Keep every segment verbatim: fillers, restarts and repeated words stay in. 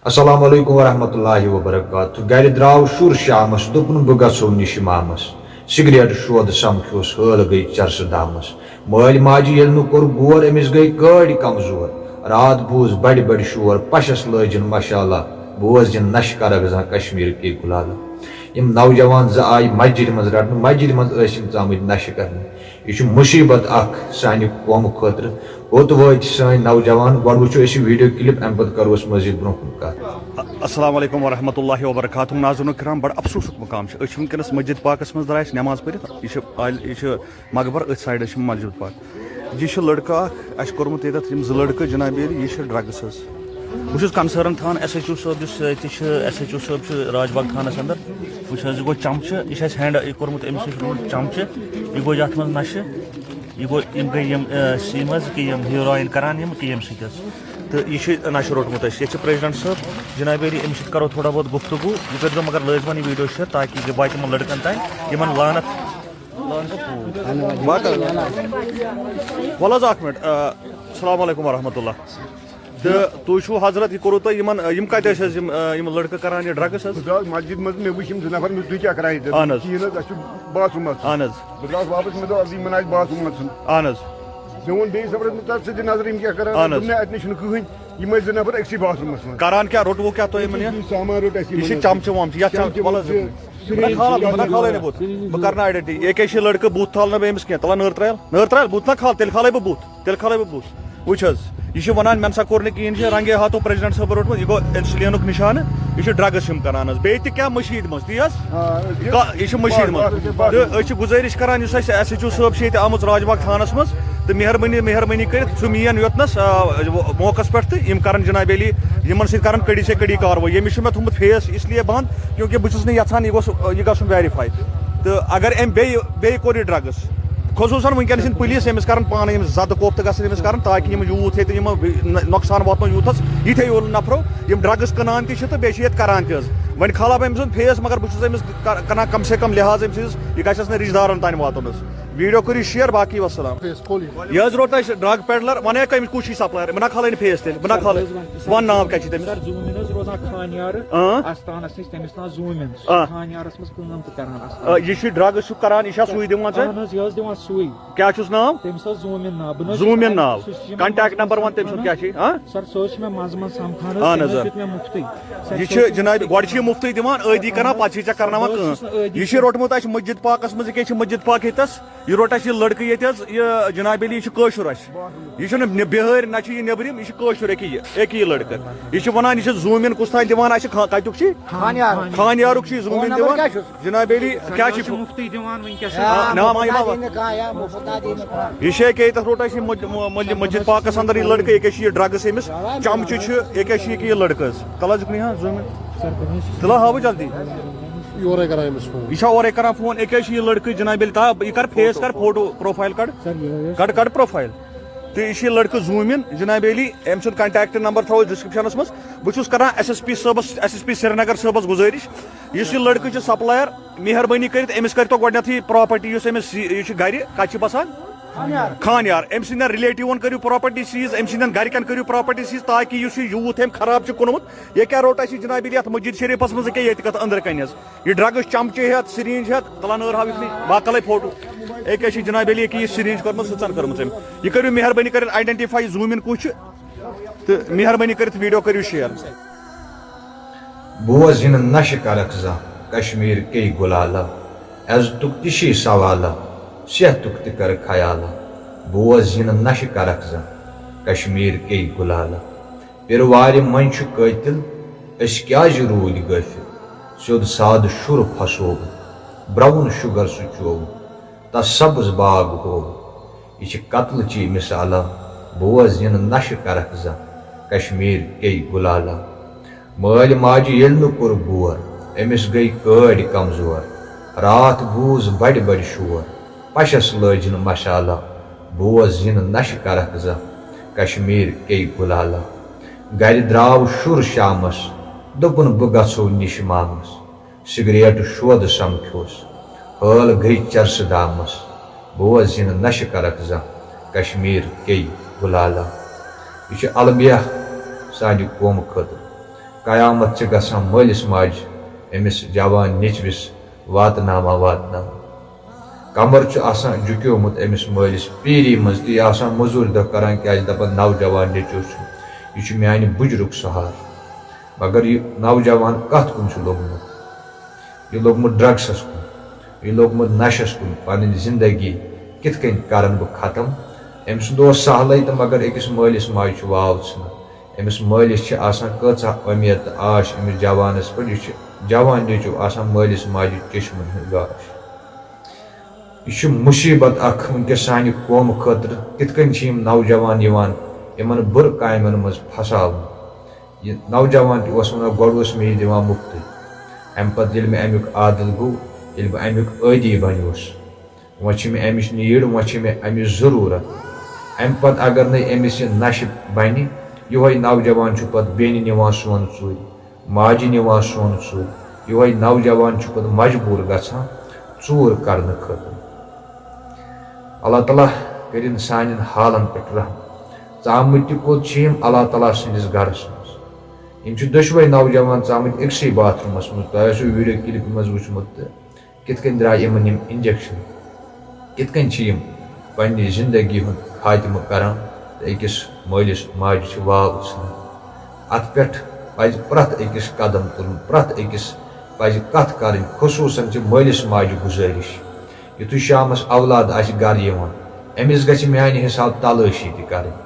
السلام علیکم ورحمۃ اللہ وبرکاتہ۔ گرِ درٛاو شُر شامس، دوٚپُن، "بہٕ گژھو نِش امامس۔" سگریٹ شودٕ سمکھیوس، حٲل گٔے چرسہٕ دامس۔ مٲلۍ ماجہِ ییٚلہِ نہٕ کوٚر غور، أمِس گٔے کٲڑۍ کمزور۔ راتھ بوٗز بڑِ بڑِ شور، پشس لٲجِن مشالہ، بوز یِن نشہٕ کرکھ زانٛہہ کشمیر کے گُلالہ۔ یِم نوجوان زٕ آیہِ مسجدِ منٛز رٹنہٕ، مسجدِ منٛز ٲسۍ یِم ژامٕتۍ نشہٕ کرنہِ۔ یہِ چھُ مُصیٖبت اکھ سانہِ قومہٕ خٲطرٕ۔ کوٚت وٲتۍ سٲنۍ نوجوان؟ گۄڈٕ وٕچھو أسۍ یہِ ویڈیو کلپ، اَمہِ پتہٕ کرو أسۍ مزید برونٛہہ کُن کتھ۔ السلام علیکم ورحمۃ اللہ وبرکاتہ۔ ناظرین کرام، بڑٕ افسوسُک مقام چھُ۔ أسۍ چھِ وٕنکیٚنس مسجد پاکس منٛز درٛاے أسۍ نماز پٔرِتھ۔ یہِ چھُ آل-، یہِ چھُ مقبر، أتھۍ سایڈس چھِ مسجد پاک۔ یہِ چھُ لڑکہٕ اکھ، اَسہِ کوٚرمُت ییٚتٮ۪تھ یِم زٕ لڑکہٕ جناب عٲلی، یہِ چھُ ڈرگس حظ۔ بہٕ چھُس concern تھاوان ایس ایچ او صٲب، یُس ییٚتہِ چھُ ایس ایچ او صٲب چھُ راج باغ تھانس اندر۔ وٕچھ حظ، یہِ گوٚو چمچہٕ، یہِ چھُ اَسہِ ہینڈ، یہِ کوٚرمُت أمِس نِش روٚٹمُت چمچہٕ، یہِ گوٚو یتھ منٛز نشہٕ، یہِ گوٚو، یِم گٔے یِم، اَ، سِم حظ، کہِ یِم ہیروین کران یِم، کہِ ییٚمہِ سۭتۍ حظ۔ تہٕ یہِ چھُ نشہٕ روٚٹمُت اَسہِ۔ ییٚتہِ چھِ پریزیڈنٹ صٲب جناب عٲلی، أمِس سۭتۍ کرو تھوڑا بہت گفتگو، یہِ کٔرۍزیو مگر لٲزمن یہِ ویڈیو شیئر تاکہِ یہِ واتہِ یِمن لڑکن تام، یِمن لعنت۔ وَلہٕ حظ اکھ منٹ۔ آ، السلام علیکم ورحمۃ اللہ۔ تہٕ تُہۍ چھِو حضرت، یہِ کوٚروٕ تۄہہِ یِمن، آ، یِم کتہِ ٲسۍ حظ یِم، آ، یِم لڑکہٕ کران یہِ ڈرگس حظ؟ بہٕ درٛاس مسجد منٛز، مےٚ وٕچھ یِم زٕ نفر، مےٚ دوٚپ، "تُہۍ کیٛاہ کران ییٚتٮ۪تھ؟" اہن حظ۔ کِہیٖنۍ حظ، اَسہِ چھُ باتھ روٗمس۔ اہن حظ۔ بہٕ درٛاس واپس، مےٚ دوٚپ، "اَدٕ یِمن آسہِ باتھ روٗمس ژھُن۔" اہن حظ۔ مےٚ ووٚن بیٚیِس نفرس، "مےٚ تَتھ سۭتۍ دِ نظر، یِم کیٛاہ کران؟" اہن حظ۔ دوٚپُن، "نہ، اَتہِ نَے چھُنہٕ کٕہٕنۍ، یِم ٲسۍ زٕ نفر أکسٕے باتھ روٗمس منٛز۔" کران کیٛاہ؟ روٚٹوٕ کیٛاہ تۄہہِ یِمن یہِ؟ یہِ سامان روٚٹ اَسہِ یہِ چھِ یِمن۔ چمچہٕ ومچہٕ، یَتھ چمچہٕ چمچہٕ، وَلہٕ حظ۔ سُہ بہٕ نہ کھالہٕ، بہٕ نہ کھالے نہٕ بُتھ۔ بہٕ کرٕ نہٕ آیڈنٹی۔ یہِ کیٛاہ چھِ یہِ لڑکہٕ بُتھ تھاونہٕ بہٕ أمِس کینٛہہ؟ تَلہٕ نٔر ترٛایل، نٔر ترٛایل، بُتھ نہ کھال، تیٚلہِ کھالے بہٕ بُتھ، تیٚلہِ کھالے بہٕ بُتھ۔ وٕچھ حظ، یہِ چھُ وَنان، "مےٚ نسا کوٚر نہٕ کِہیٖنۍ، یہِ چھُ رنگے ہاتھو پریزیڈنٹ صٲبن روٚٹمُت، یہِ گوٚو انسولینُک نِشانہٕ، یہِ چھُ ڈرگس یِم کران حظ۔" بیٚیہِ تہِ کیٛاہ مٔشیٖد منٛز، تی حظ؟ آ، یہِ کا-، یہِ چھُ مٔشیٖد منٛز۔ باتھ روٗم، باتھ روٗم۔ تہٕ أسۍ چھِ گُزٲرِش کران، یُس اَسہِ ایس ایچ او صٲب چھِ ییٚتہِ آمٕژ راج باغ تھانس منٛز، تہٕ مہربٲنی، مہربٲنی کٔرِتھ سُہ یِیَن یوٚتنَس، آ، موقعس پٮ۪ٹھ، تہٕ یِم کَرَن جناب علی، یِمَن سۭتۍ کَرَن کٔڑی سے کٔڑی کاروٲیی۔ ییٚمِس چھُ مےٚ تھوٚمُت فیس اِسلیے بنٛد، کیونکہ بہٕ چھُس نہٕ یَژھان یہِ گوٚژھ، یہِ گژھُن ویریفاے۔ تہٕ اگر أمۍ بیٚیہِ، بیٚیہِ کوٚر یہِ ڈرٛگٕس، خصوٗصاً وٕنکیٚنَس یِن پُلیٖس، أمِس کَرَن پانہٕ یِم زَدٕ کوفتہٕ گژھن أمِس کَرَن، تاکہِ یِم یوٗتھ ییٚتہِ یِم نۄقصان واتنو یوٗتھَس، یِتھے یِم نفرو یِم ڈرٛگٕس کٕنان تہِ چھِ تہٕ بیٚیہِ چھِ ییٚتہِ کَران تہِ حظ۔ وۄنۍ کھالہٕ ہا بہٕ أمۍ سُنٛد فیس، مگر بہٕ چھُس أمِس کر-، کران کم سے کم لحاظ أمۍ سٕنٛدِس، یہِ گژھٮ۪س نہٕ رِشتہٕ دارن تام واتُن حظ۔ ویڈیو کٔرِو شیئر، باقٕے وسلام۔ فیس کھول یہِ۔ یہِ حظ روٚٹ اَسہِ ڈرگ پیڈلر، وَنے کٔمِس کُس چھُے سپلائر، بہٕ نہ کھالے نہٕ فیس تیٚلہِ، بہٕ نہ کھالے۔ وَن ناو کیٛاہ چھُے تٔمِس؟ سر، زوٗمِن حظ روزان خانیار اۭں۔ آستانس نِش، تٔمِس ناو زوٗمِن، سُہ چھُ آ۔ خانیارس منٛز کٲم تہِ کران آستانس آ، یہِ چھُ ڈرگس چھُ کران، یہِ چھا سُے دِوان ژےٚ؟ اہن حظ، یہِ حظ دِوان سُے۔ کیٛاہ چھُس ناو؟ تٔمِس حظ زوٗمِن ناو، بہٕ نہ حظ زوٗمِن ناو۔ سُہ چھُ یِمن کونٹیکٹ نمبر وَن تٔمۍ سُنٛد کیٛاہ چھُے، ہاں؟ سر، سُہ حظ چھُ مےٚ منٛزٕ منٛزٕ سمکھان حظ، اہن تٔمۍ حظ، حظ آ۔ دیُت مےٚ مُفتٕے۔ سر، یہِ سُہ چھُ حظ چھُ جناب، گۄڈٕ چھُ یہِ مُفتٕے دِوان، أتی کران، پتہٕ چھُے ژےٚ کرناوان اہن حظ، کٲم۔ سُہ چھُ أتی یہِ چھُ روٚٹمُت اَسہِ مسجد پاکس منٛز، یہِ کیٛاہ چھِ مسجد پاک ییٚتس؟ یہِ روٚٹ اَسہِ یہِ لڑکہٕ ییٚتہِ حظ، یہِ جناب علی، یہِ چھُ کٲشُر اَسہِ۔ یہِ چھُنہٕ نہِ-، بِہٲرۍ، نہ چھُ یہِ نیٚبرِم، یہِ چھُ کٲشُر، أکے یہِ، أکے یہِ لڑکہٕ۔ یہِ چھُ وَنان، یہِ چھُ زوٗمِن کُس تام دِوان اَسہِ، خا-، کَتیُک چھُ یہِ؟ خانیار۔ خانیارُک چھُ یہِ زوٗمِن فون نمبر دِوان۔ کیٛاہ چھُس؟ جناب علی، کیٛاہ چھُ؟ مُفتٕے دِوان وٕنکیٚس۔ آ، ناو مُفت ما نہ یِوان؟ دِنہٕ کانٛہہ، یا مُفت نہ دِنہٕ کانٛہہ۔ یہِ چھِ ییٚکیٛاہ ییٚتٮ۪تھ روٚٹ اَسہِ یہِ مج-، م-، مج-، مسجد پاکس اندر یہِ لڑکہٕ، ییٚکیٛاہ چھُ یہِ ڈرگس أمِس، چمچہٕ چھُ، ییٚکیٛاہ چھُ یہِ کہِ یہِ لڑکہٕ حظ۔ تَلہٕ حظ یُکنُے ہا زوٗمِن۔ تَلہٕ ہاو بہٕ جلدی۔ یورے کران أمِس فون۔ یہِ چھا اورے کران فون؟ ییٚکیٛاہ چھُ یہِ لڑکہٕ جناب علی؟ تا-، یہِ کر فیس کر، فوٹو پروفائل کڑ۔ سر، یہِ حظ۔ کڑ، کڑ پروفائل۔ تہٕ یہِ چھُ یہِ لڑکہٕ زوٗمِن جناب علی، أمۍ سُنٛد کانٹیکٹ نمبر تھاوو أسۍ ڈسکرپشنس منٛز۔ بہٕ چھُس کران ایس ایس پی صٲبس، ایس ایس پی سرینگر صٲبس گُزٲرِش، یُس یہِ لڑکہٕ چھُ سپلائر، مہربٲنی کٔرِتھ أمِس کٔرۍتو گۄڈٕنٮ۪تھٕے پراپرٹی، یُس أمِس یہِ، یہِ چھُ گرِ، کتہِ چھُ بسان؟ خانیار۔ خانیار۔ أمۍ سٕنٛدٮ۪ن ریلیٹیوَن کٔرِو پراپرٹی سیٖز، أمۍ سٕنٛدٮ۪ن گرِکٮ۪ن کٔرِو پراپرٹی سیٖز، تاکہِ یُس یہِ یوٗتھ أمۍ خراب چھُ کُنمُت، یہِ کیٛاہ روٚٹ اَسہِ یہِ جناب علی یَتھ مسجد شریفَس منٛز، یہِ کیٛاہ ییٚتہِ کَتھ أنٛدرٕ کَنہِ حظ؟ یہِ ڈرگس چمچہٕ ہٮ۪تھ، سرینج ہٮ۪تھ، تُلان نٲر ہاو یُکنُے، باقٕے فوٹو۔ أکیٛاہ چھِ جناب علی، ییٚکیٛاہ یہِ سرینج کٔرمٕژ، سٕژن کٔرمٕژ أمۍ۔ یہِ کٔرِو مہربٲنی کٔرِتھ آئیڈینٹیفائی زوٗمِن کُس چھُ، تہٕ مہربٲنی کٔرِتھ ویڈیو کٔرِو شیئر۔ بوز یِنہٕ نشہٕ کرکھ زانٛہہ کشمیر کے گُلالہ، عزتُک تہِ چھے سوالہ، صحتُک تہِ کر خیالہ۔ بوز یِنہٕ نشہٕ کرکھ زانٛہہ کشمیر کے گُلالہ۔ پِرٕ وارِ منٛز چھُ قٲتِل، أسۍ کیٛازِ روٗدۍ غٲفِل؟ سیوٚد سادٕ شُر پھسووُکھ، براؤن شوگر سُہ چووُکھ، تس سبز باغ ہووُکھ۔ یہِ چھِ قتلٕچی مثالہ، بوز یِنہٕ نشہٕ کرکھ زانٛہہ کشمیر کے گُلالہ۔ مٲلۍ ماجہِ ییٚلہِ نہٕ کوٚر غور، أمِس گٔے کٲڑۍ کمزور۔ راتھ بوٗز بڑِ بڑِ شور، پشس لٲجِن مشالہ، بوز یِنہٕ نشہٕ کرکھ زانٛہہ کشمیر کے گُلالہ۔ گرِ درٛاو شُر شامس، دوٚپُن، "بہٕ گژھو نِش مامس۔" سگریٹ شودٕ سمکھیوس، حٲل گٔے چرسہٕ دامس، بوز یِنہٕ نشہٕ کرکھ زانٛہہ کشمیر کے گُلالہ۔ یہِ چھِ المیہ سانہِ قومہٕ خٲطرٕ۔ قیامت چھِ گژھان مٲلِس ماجہِ أمِس جوان نیٚچوِس واتناوان واتناوان۔ کمر چھُ آسان جُکیومُت أمِس مٲلِس پیٖری منٛز تہِ، یہِ آسان مٔزوٗرۍ دۄہ کران، کیازِ دپان نوجوان نیٚچو چھُ، یہِ چھُ میانہِ بُجرُک سہارٕ۔ مگر یہِ نوجوان کتھ کُن چھُ لوٚگمُت؟ یہِ لوٚگمُت ڈرگسس کُن، یہِ لوٚگمُت نشس کُن۔ پنٕنۍ زندگی کِتھ کٔنۍ کرن بہٕ ختم؟ أمۍ سُنٛد اوس سہلٕے تہٕ مگر أکِس مٲلِس ماجہِ چھُ واو ژھٕنان۔ أمِس مٲلِس چھِ آسان کۭژاہ اُمید تہٕ آش أمِس جوانَس پٮ۪ٹھ۔ یہِ چھُ جوان نیٚچوٗ آسان مٲلِس ماجہِ چشمَن ہُنٛد گاش۔ یہِ چھُ مُصیٖبت اَکھ وٕنکیٚس سانہِ قومہٕ خٲطرٕ۔ کِتھ کٔنۍ چھِ یِم نوجوان یِوان یِمَن بُرٕ کامٮ۪ن منٛز پھساونہٕ؟ یہِ نوجوان تہِ اوس وَنان، گۄڈٕ اوس مےٚ یہِ دِوان مُفتٕے، اَمہِ پَتہٕ ییٚلہِ مےٚ اَمیُک عادت گوٚو، ییٚلہِ بہٕ اَمیُک عٲدی بَنیوس، وۄنۍ چھِ مےٚ اَمِچ need، وۄنۍ چھِ مےٚ اَمِچ ضروٗرت۔ اَمہِ پَتہٕ اگر نَے أمِس یہِ نَشہِ بَنہِ، یِہوٚے نوجوان چھُ پَتہٕ بیٚنہِ نِوان سۄن ژوٗرِ، ماجہِ نِوان سۄن ژوٗرِ۔ یِہوٚے نوجوان چھُ پَتہٕ مجبوٗر گژھان ژوٗر کرنہٕ خٲطرٕ۔ اللہ تعالیٰ کٔرِن سانٮ۪ن حالن پٮ۪ٹھ رحم۔ ژامٕتۍ تہِ کوٚت چھِ یِم اللہ تعالیٰ سٕنٛدِس گرس منٛز؟ یِم چھِ دۄشوے نوجوان ژامٕتۍ أکسٕے باتھ روٗمس منٛز۔ تۄہہِ آسیو video clip منٛز وٕچھمُت تہٕ کِتھ کٔنۍ درٛاے یِمن یِم injection، کِتھ کٔنۍ چھِ یِم پننہِ زندگی ہُنٛد خاتمہٕ کران تہٕ أکِس مٲلِس ماجہِ چھِ واو ژھٕنان۔ اتھ پٮ۪ٹھ پزِ پرٛٮ۪تھ أکِس قدم تُلُن، پرٛٮ۪تھ أکِس پزِ کتھ کرٕنۍ، خصوٗصن چھِ مٲلِس ماجہِ گُزٲرِش، یُتھُے شامس اولاد آسہِ گرٕ یِوان، أمِس گژھِ میانہِ حساب تلٲشی تہِ کرٕنۍ،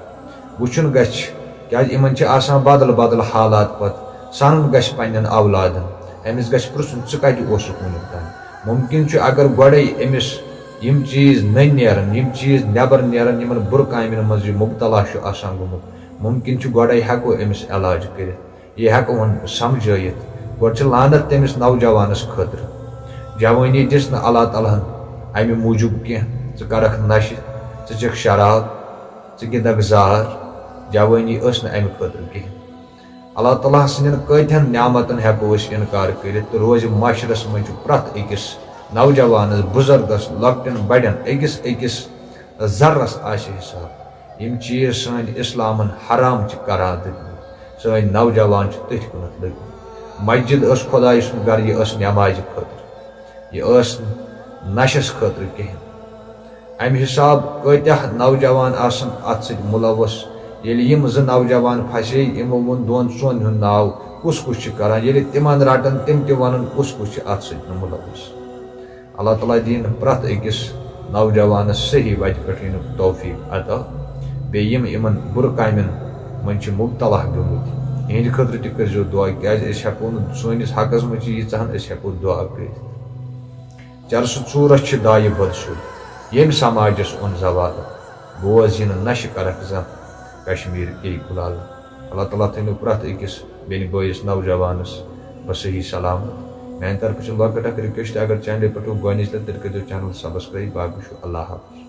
وٕچھُن گژھِ، کیازِ یِمن چھِ آسان بدل بدل حالات۔ پتہٕ سنُن گژھِ پننٮ۪ن اولادن، أمِس گژھِ پرژھُن، ژٕ کتہِ اوسُکھ وُنیُک تام؟ ممکن چھُ اگر گۄڈے أمِس یِم چیٖز نٔنۍ نیرن، یِم چیٖز نٮ۪بر نیرن، یِمن بُرٕ کامٮ۪ن منٛز یہِ مبتلا چھُ آسان گوٚمُت، ممکن چھُ گۄڈے ہٮ۪کو أمِس علاج کٔرِتھ، یہِ ہٮ۪کہٕ ہون سمجھٲیِتھ۔ گۄڈٕ چھِ لعنت تٔمِس نوجوانس خٲطرٕ۔ جوٲنی دِژ نہٕ اللہ تعالیٰ ہن امہِ موٗجوٗب کینٛہہ، ژٕ کرکھ نشہِ، ژٕ چکھ شراب، ژٕ گِنٛدکھ زار۔ جوٲنی ٲس نہٕ امہِ خٲطرٕ کینٛہہ۔ اللہ تعالیٰ سٕنٛدٮ۪ن کۭتہن نعمتن ہٮ۪کو أسۍ انکار کٔرِتھ تہٕ روزِ معاشرس منٛز چھُ پرٛٮ۪تھ أکِس نوجوانس، بُزرگس، لۄکٹٮ۪ن بڑٮ۪ن، أکِس أکِس ذرس آسہِ حساب۔ یِم چیٖز سٲنۍ اسلامن حرام چھِ قرار دِتمٕتۍ، سٲنۍ نوجوان چھِ تٔتھۍ کُنتھ لٔگۍ مٕتۍ۔ مسجد ٲس خۄدایہِ سُنٛد گرٕ، یہِ ٲس نمازِ خٲطرٕ، یہِ ٲس نہٕ نشس خٲطرٕ کِہیٖنۍ۔ امہِ حساب کۭتیاہ نوجوان آسن اتھ سۭتۍ ملوث؟ ییٚلہِ یِم زٕ نوجوان پھسے، یِمو ووٚن دۄن ژۄن ہُنٛد ناو، کُس کُس چھُ کران؟ ییٚلہِ تِمن رٹن، تِم تہِ ونن کُس کُس چھُ اتھ سۭتۍ ملوث۔ اللہ تعالیٰ دِیِن پرٛٮ۪تھ أکِس نوجوانس صحیح وتہِ پٮ۪ٹھ یِنُک توفیق عطا۔ بیٚیہِ یِم یِمن بُرٕ کامٮ۪ن منٛز چھِ مبتلا گٔمٕتۍ، یِہنٛدِ خٲطرٕ تہِ کٔرۍزیو دُعا، کیازِ أسۍ ہٮ۪کو نہٕ، سٲنِس حقس منٛز چھِ ییٖژاہن أسۍ ہٮ۪کو دُعا کٔرِتھ۔ چرسہٕ ژوٗرس چھِ دایہِ بدسُر، ییٚمۍ سماجس اوٚن زوالہٕ۔ بوز یہِ نہٕ نشہِ کرکھ زانٛہہ، کشمیر کے گُلالہٕ۔ اللہ تعالیٰ تھٲینو پرٛٮ۪تھ أکِس بیٚنہِ بٲیِس نوجوانس بس صحیح سلامت۔ میانہِ طرفہٕ چھِ لۄکٕٹ اکھ request، اگر channel پٮ۪ٹھ گۄڈٕنِچ لٹہِ، تیٚلہِ کٔرۍزیو channel subscribe۔ باقٕے چھُ اللہ حافظ۔